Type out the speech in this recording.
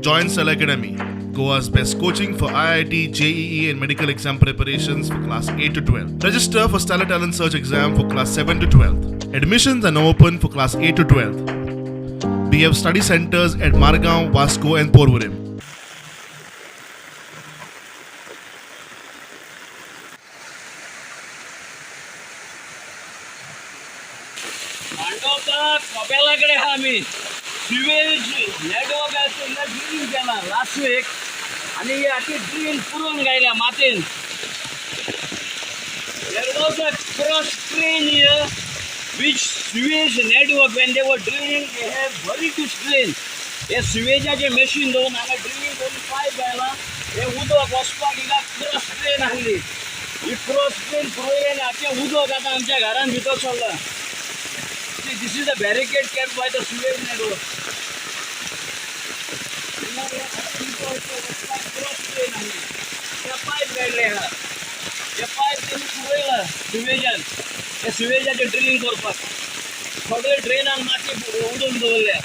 Join Stellar Academy, Goa's best coaching for IIT, JEE, and medical exam preparations for class 8 to 12. Register for Stellar Talent Search exam for class 7 to 12. Admissions are now open for class 8 to 12. We have study centers at Margao, Vasco, and Porvorim. मांडोवचा कपेला कडेन आहा आमी. Sewage network आशिल्लें, drilling केलां last week आनी ही आतां drill पुरोवन गायल्या मातयेन. There was a cross drain here which sewage network, when they were drilling, they have buried this drain. हे सिवेजाचें machine दवरून हांगा ड्रिलींग करून पायप घायला. हे उदक वचपाक हिंगा क्रॉस ड्रेन आहली. ही क्रॉस ड्रेन पुरयली आनी आतां उदक आतां आमच्या घरान भितर सरलां. See, this is the barricade kept by the sewage network. Cross drain आहली. हे पायप काडले आहा. हे पायप तेणी पुरयला सिवेजान, हे सिवेजाचें ड्रिलींग करपाक. सगळे ड्रेनान माती उडोवन दवरल्या.